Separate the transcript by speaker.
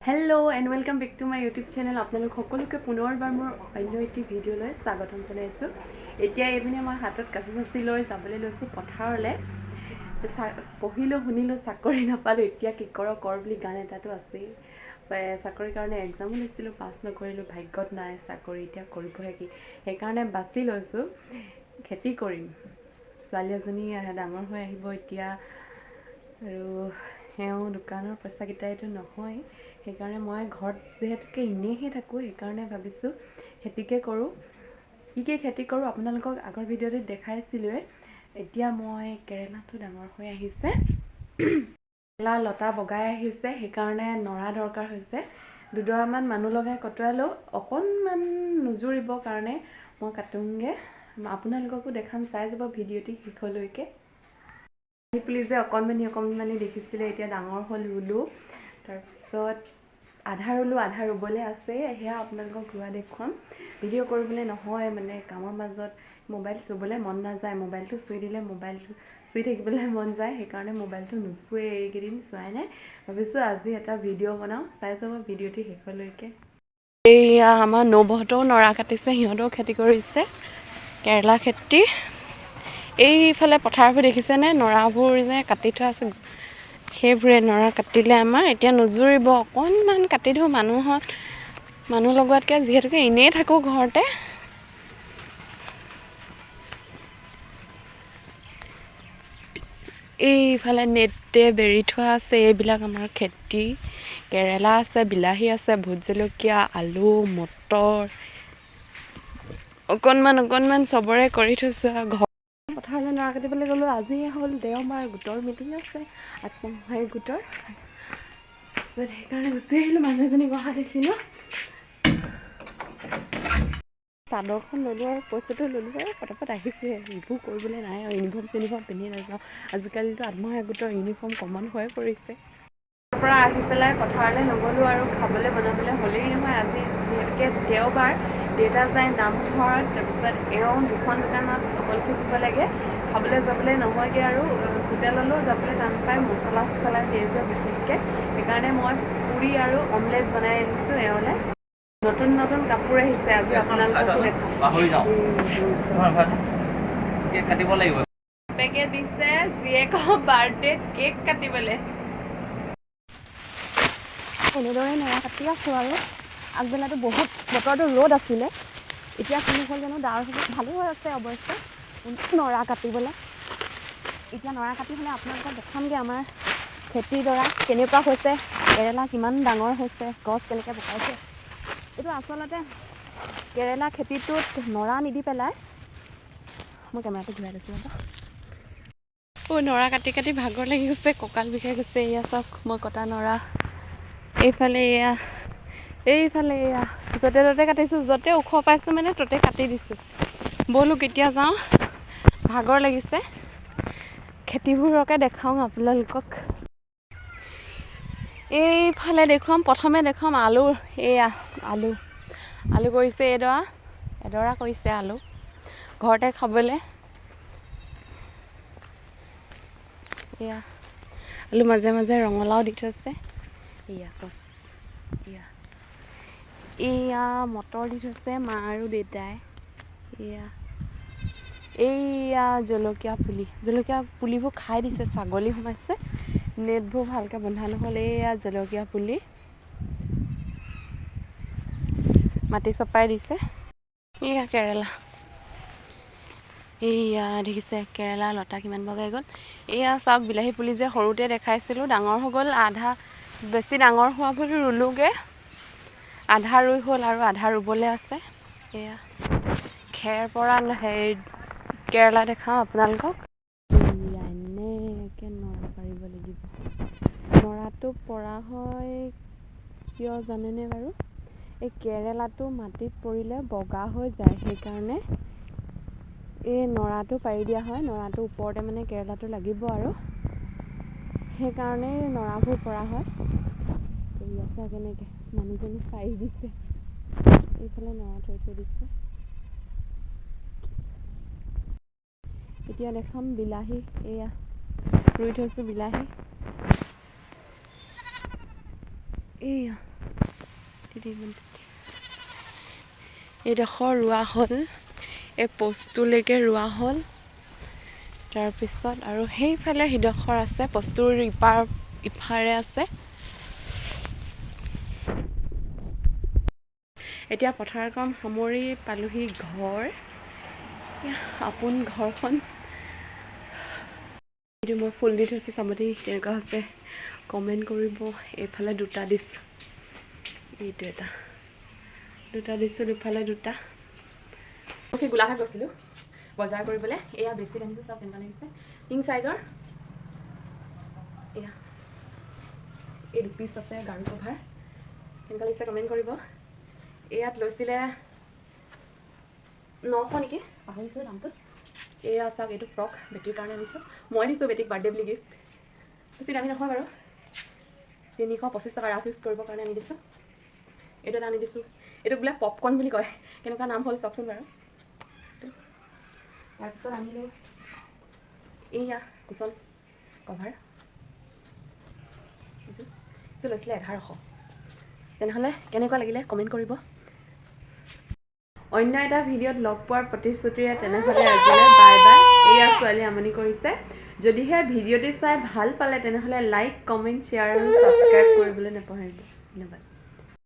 Speaker 1: Hello and welcome back to my YouTube channel. আপোনালোক সকলোকে পুনৰবাৰ মোৰ অন্য এটি ভিডিঅ'লৈ স্বাগতম জনাইছোঁ। এতিয়া এইপিনে মই হাতত কাঁচি চাচি লৈ যাবলৈ লৈছোঁ পথাৰলৈ। পঢ়িলোঁ শুনিলোঁ চাকৰি নাপালোঁ, এতিয়া কি কৰ কৰ বুলি গান এটাতো আছেই। চাকৰিৰ কাৰণে এক্সামো দিছিলোঁ, পাছ নকৰিলোঁ, ভাগ্যত নাই চাকৰি, এতিয়া কৰিবহে কি, সেইকাৰণে বাছি লৈছোঁ খেতি কৰিম। ছোৱালী এজনী ডাঙৰ হৈ আহিব এতিয়া আৰু এওঁ দোকানৰ পইচাকেইটাইতো নহয়, সেইকাৰণে মই ঘৰত যিহেতুকে এনেইহে থাকোঁ, সেইকাৰণে ভাবিছোঁ খেতিকে কৰোঁ। কি কি খেতি কৰোঁ আপোনালোকক আগৰ ভিডিঅ'টোত দেখাইছিলোঁৱে। এতিয়া মই কেৰেলাটো ডাঙৰ হৈ আহিছে, কেৰেলা লতা বগাই আহিছে, সেইকাৰণে নৰা দৰকাৰ হৈছে। দুডৰামান মানুহ লগাই কটোৱালেও অকণমান নুজুৰিবৰ কাৰণে মই কাটোংগৈ। আপোনালোককো দেখাম, চাই যাব ভিডিঅ'টি শেষলৈকে। পুলি যে অকণমানি অকণমানি দেখিছিলে, এতিয়া ডাঙৰ হ'ল, ৰুলোঁ। তাৰপিছত আধা ৰুলোঁ, আধা ৰুবলৈ আছে, সেয়া আপোনালোকক ৰোৱা দেখুৱাম। ভিডিঅ' কৰিবলৈ নহয়, মানে কামৰ মাজত মোবাইল চুবলৈ মন নাযায়, মোবাইলটো চুই দিলে মোবাইলটো চুই থাকিবলৈ মন যায়, সেইকাৰণে মোবাইলটো নুচুৱে, এইকেইদিন চোৱাই নাই। ভাবিছোঁ আজি এটা ভিডিঅ' বনাওঁ, চাই যাব ভিডিঅ'টি শেষলৈকে। এইয়া আমাৰ নবৌহঁতেও নৰা কাটিছে, সিহঁতেও খেতি কৰিছে কেৰেলা খেতি। এইফালে পথাৰবোৰ দেখিছেনে, নৰাবোৰ যে কাটি থোৱা আছে, সেইবোৰে নৰা কাটিলে আমাৰ এতিয়া নুজুৰিব, অকণমান কাটি দিওঁ। মানুহত মানুহ লগোৱাতকৈ যিহেতুকে এনেই থাকোঁ ঘৰতে। এইফালে নেটে বেৰি থোৱা আছে, এইবিলাক আমাৰ খেতি। কেৰেলা আছে, বিলাহী আছে, ভোট জলকীয়া, আলু, মটৰ, অকণমান অকণমান চবৰে কৰি থৈছোঁ। আৰু ঘৰ পথাৰলৈ নৰা কাটিবলৈ গ'লোঁ। আজি হ'ল দেওবাৰ, গোটৰ মিটিং আছে, আত্মসহায়ক গোটৰ। তাৰপিছত সেইকাৰণে গুচি আহিলোঁ, মানুহ এজনীক অহা দেখিলোঁ। চাদৰখন ল'লোঁ আৰু পইচাটো ল'লোঁ আৰু পটাপট আহিছোঁহে। এইবোৰ কৰিবলৈ নাই আৰু ইউনিফৰ্ম চিউনিফৰ্ম পিন্ধি নাযাওঁ, আজিকালিতো আত্মসহায়ক গোটৰ ইউনিফৰ্ম কমন হৈ পৰিছে। পৰা আহি পেলাই পথাৰলৈ নগ'লোঁ আৰু খাবলৈ বনাবলৈ হ'লেই নহয়। আজি যিহেতুকে দেওবাৰ, দেউতা যায় নামঘৰত, তাৰপিছত এওঁ দুখন দোকানত অকল থাকিব লাগে, খাবলৈ যাবলৈ নহয়গৈ আৰু হোটেললৈও যাবলৈ টান পায়, মছলা চছলা দিয়ে যে বিশেষকৈ, সেইকাৰণে মই পুৰি আৰু অমলেট বনাই আনিছোঁ এওঁলৈ। নতুন নতুন কাপোৰ আহিছে আজি, আপোনালোককো দেখাম। বাপেকে দিছে জীয়েকৰ বাৰ্থডেত কেক কাটিবলৈ।
Speaker 2: এনেদৰে নৰা কাটি আছোঁ আৰু আগবেলাটো বহুত বতৰটো ৰ'দ আছিলে, এতিয়া কি হ'ল জানো, ডাৱৰ হ'ব, ভালো হৈ আছে অৱশ্যে নৰা কাটিবলৈ। এতিয়া নৰা কাটি হ'লে আপোনালোকক দেখামগৈ আমাৰ খেতিডৰা কেনেকুৱা হৈছে, কেৰেলা কিমান ডাঙৰ হৈছে, গছ কেনেকৈ পকাইছে। এইটো আচলতে কেৰেলা খেতিটোত নৰা নিদি পেলাই, মই কেমেৰাটো ঘূৰাই লৈছোঁ।
Speaker 1: অ' নৰা কাটি কাটি ভাগৰ লাগি গৈছে, কঁকাল বিষাই গৈছে। এয়া চাওক মই কটা নৰা, এইফালে এয়া, এইফালে এয়া, য'তে ত'তে কাটিছোঁ, য'তে ওখ পাইছোঁ মানে ত'তে কাটি দিছোঁ। ব'লো কেতিয়া যাওঁ, ভাগৰ লাগিছে। খেতিবোৰকে দেখাওঁ আপোনালোকক। এইফালে দেখুৱাম, প্ৰথমে দেখুৱাম আলু। এয়া আলু, আলু কৰিছে এডৰা, এডৰা কৰিছে আলু ঘৰতে খাবলৈ। এয়া আলু মাজে মাজে ৰঙালাও দি থৈছে। এয়া গছ, এয়া এয়া মটৰ দি থৈছে মা আৰু দেউতাই। এয়া এইয়া জলকীয়া পুলি, জলকীয়া পুলিবোৰ খাই দিছে, ছাগলী সোমাইছে, নেটবোৰ ভালকৈ বন্ধা নহ'ল। এইয়া জলকীয়া পুলি মাটি চপাই দিছে। এইয়া কেৰেলা, এইয়া দেখিছে কেৰেলা লতা কিমান বগাই গ'ল। এইয়া চাওক বিলাহী পুলি যে সৰুতে দেখাইছিলোঁ, ডাঙৰ হৈ গ'ল, আধা বেছি ডাঙৰ হোৱাবোৰ ৰুলোগৈ, আধা ৰুই হ'ল আৰু আধা ৰুবলৈ আছে। এয়া খেৰ পৰা হেৰি কেৰেলা দেখাওঁ আপোনালোকক। এনেকৈ নৰা পাৰিব লাগিব, নৰাটো পৰা হয় কিয় জানেনে বাৰু? এই কেৰেলাটো মাটিত পৰিলে বগা হৈ যায়, সেইকাৰণে এই নৰাটো পাৰি দিয়া হয়। নৰাটোৰ ওপৰতে মানে কেৰেলাটো লাগিব আৰু সেইকাৰণেই নৰাবোৰ পৰা হয়। এইয়া কেনেকৈ মানুহজনী পাৰি দিছে, এইফালে নৰা থৈ থৈ দিছে। এতিয়া দেখাম বিলাহী, এয়া ৰুই থৈছোঁ বিলাহী। এয়া দিদি ইমান। এইডোখৰ ৰোৱা হ'ল, এই পষ্টটোলৈকে ৰোৱা হ'ল। তাৰপিছত আৰু সেইফালে সিডোখৰ আছে, পষ্টটোৰ ইফাৰে আছে। এতিয়া পথাৰ কাম সামৰি পালোহি ঘৰ, আপোন ঘৰখন। এইটো মই ফুল দি থৈছোঁ, চাব দেই কেনেকুৱা হৈছে, কমেণ্ট কৰিব। এইফালে দুটা দিছোঁ, এইটো এটা দুটা দিছোঁ, দুফালে দুটা। সেই গোলাঘাট গৈছিলোঁ বজাৰ কৰিবলৈ। এয়া বেডশ্বীট আনিছোঁ, চাওক কেনেকুৱা লাগিছে, কিং চাইজৰ। এয়া এই দুপিচ আছে গাৰু কভাৰ, কেনেকুৱা লাগিছে কমেণ্ট কৰিব। ইয়াত লৈছিলে 900 নেকি, পাহৰিছোঁ দামটো। এয়া চাওক, এইটো ফ্ৰক বেটীৰ কাৰণে আনিছোঁ, মই দিছোঁ বেটীক বাৰ্থডে বুলি গিফ্ট। বেছি দামী নহয় বাৰু, 325 টকা। ৰাফ ইউজ কৰিবৰ কাৰণে আনি দিছোঁ। এইটো এটা আনি দিছোঁ, এইটো বোলে পপকৰ্ণ বুলি কয়, কেনেকুৱা নাম হ'ল চাওকচোন বাৰু। তাৰপিছত আনিলোঁ এইয়া কুচন কভাৰ, এইযোৰ লৈছিলে 1100। তেনেহ'লে কেনেকুৱা লাগিলে কমেণ্ট কৰিব। অন্য এটা ভিডিঅ'ত লগ পোৱাৰ প্ৰতিশ্ৰুতিৰে তেনেহ'লে আজিলৈ বাই বাই। এয়া ছোৱালী আমনি কৰিছে। যদিহে ভিডিঅ'টি চাই ভাল পালে তেনেহ'লে লাইক, কমেণ্ট, শ্বেয়াৰ আৰু ছাবস্ক্ৰাইব কৰিবলৈ নাপাহৰিব। ধন্যবাদ।